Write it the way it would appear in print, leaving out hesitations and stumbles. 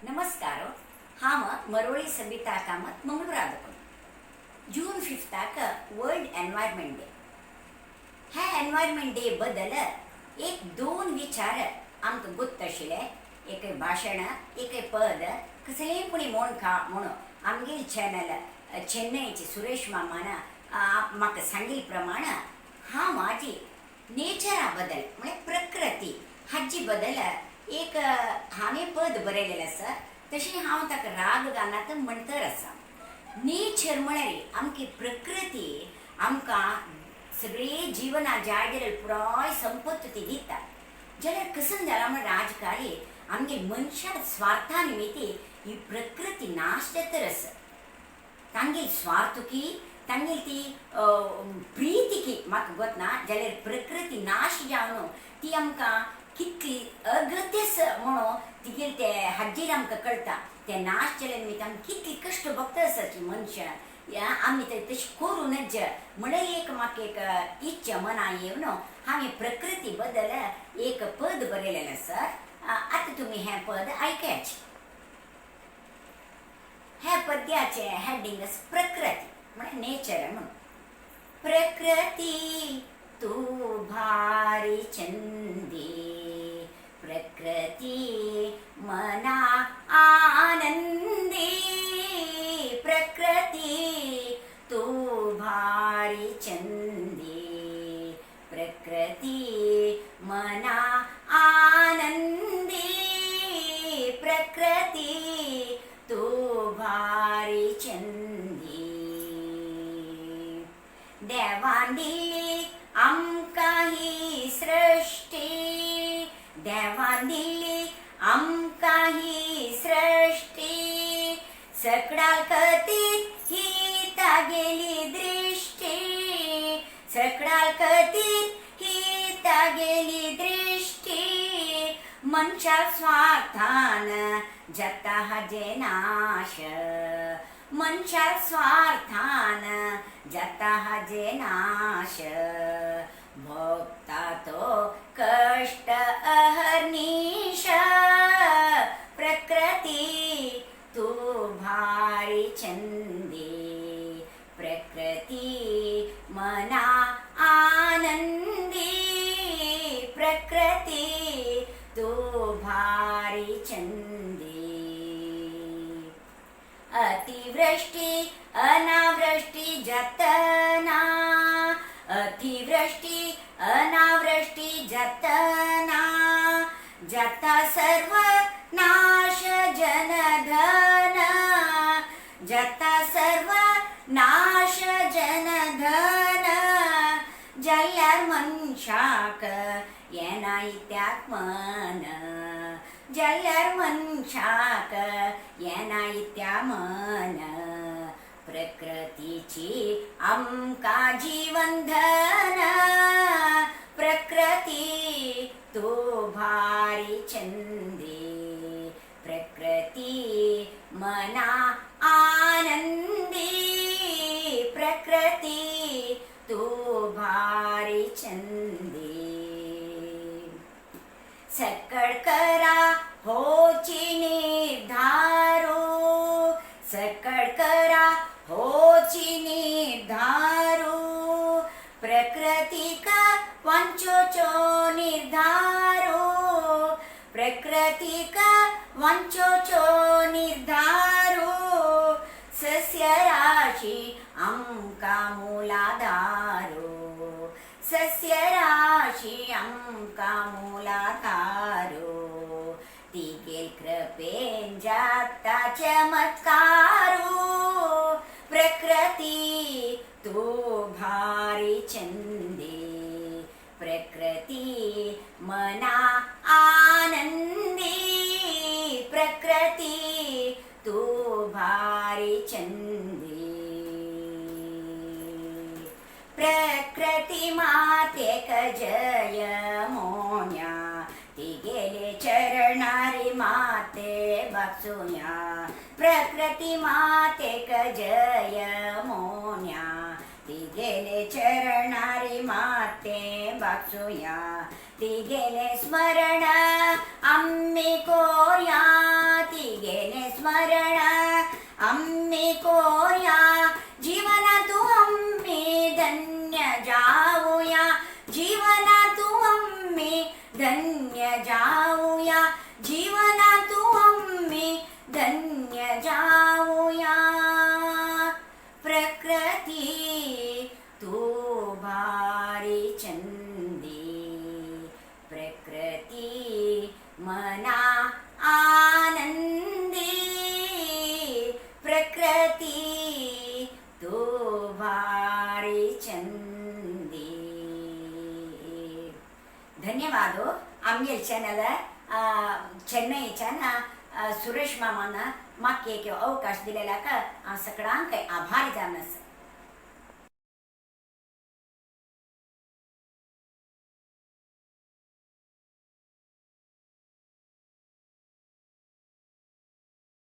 नमस्कार. हांव मरोळी सबिता कामत, मंगळूरादकून. जून 5थाक world environment day. ह्या एनवायरमेंट डे बद्दल एक दोन विचार आमकां गुत्त आशिल्ले. एक भाशण, एक पद, कसलेंय पुणी म्हूण खा म्हणून आमगेल चॅनल चेन्नयचे सुरेश मामान म्हाका सांगिल्ले प्रमाण हांव म्हाजी नेचरा बद्दल, म्हळ्यार प्रकृती हाजी बद्दल एक हांवें पद बरयलेलें आसा. तशें हांव ताका राग गानात म्हणतर आसा. नेचर म्हळ्यार आमची प्रकृती. आमकां सगळी जिवना जाय जाल्यार पुराय संपत्त ती दिता. जाल्यार कसन जाला म्हळ्यार राजकाली आमगे मनशा स्वार्था निमित्ती ही प्रकृती नाश जातर आसा. तांगेली स्वार्थकी, तांगेली ती प्रितीकी म्हाका गोतना. जाल्यार प्रकृती नाश जावन ती आमकां कितली अगत्यस म्हणून तिगेले ते हाजेर आमकां कळटा. ते नाश जाल्या निमित्त आमकां कितली कश्ट भोगता आसा मनशां. आमी तर तशें करूं नज म्हणल्यार एक म्हाका एक इच्छा मना येवन हांवें प्रकृती बद्दल एक पद बरयलेलें आसा. आतां तुमी हें पद आयकयाचें. ह्या पद्याचें हेडिंग आसा प्रकृती, म्हळ्यार नेचर म्हणून. प्रकृती तूं भारी चंदी, प्रकृती मना आनंदी, प्रकृती तूं भारी चंदी, प्रकृती मना आनंदी, प्रकृती तूं भारी चंदी. देवान दिल्ली आमकां ही सृश्टी, देवान दिल्ली आमकां ही सृश्टी, सकडाल कतीत ही तागेली दृश्टी, सकडाल कतीत ही तागेली दृश्टी. मनशा स्वार्थान जाता हाजे नाश, मनशा स्वार्थान जाता हाजे नाश, भोगता तो कश्ट अहर्निश. प्रकृती तूं भारी चंदी, प्रकृती मना आनंदी, प्रकृती तूं भारी चंदी. अतिवृष्टी अनावृष्टी जातना, अतिवृष्टी अनावृष्टी जातना, जाता सर्व नाश जनधन, जाता सर्व नाश जनधन. जाल्यार मनशाक येना इत्याक मन, जाल्यार मनशाक येना इत्या मन. प्रकृतीची आमकां जीवनधन, प्रकृती तूं भारी चंदी, प्रकृती मना आनंदी, प्रकृती तूं भारी चंदी. सकळ करा होची निर्धारो, सकळ करा होची निर्धारो, प्रकृतीक वांचोचो निर्धारो, प्रकृतीक वांचोचो निर्धारो. सस्य राशी आमकां मुलाधारो, सस्य राशी आमकां मुलाधारो. तिगेल कृपेन जाता चमत्कारो. प्रकृती तूं भारी चंदी, प्रकृती मना आनंदी, प्रकृती तूं भारी चंदी. प्रकृती मातेक जय मोन्या, तिगेले चरणारी माते बागसुया. प्रकृती मातेक जय मोन्या, तिगेले चरणारी माते बागसुया. तिगेले स्मरण आम्ही कोर्या, तिगेले आम्ही कोया जीवना तू आम्ही धन्य जाऊया, जीवना तू आम्ही धन्य जाऊया, जीवना तू आम्ही धन्य जाऊया. प्रकृती तू भारी चंदी, प्रकृती मना आनंदी, प्रकृती तू भारी चंदी. धन्यवाद. आमगेल चॅनल चेन्नईच्यान सुरेश मामान म्हाका एक अवकाश दिलेल्याक हांव सगळ्यांक आभारी जावन आसा.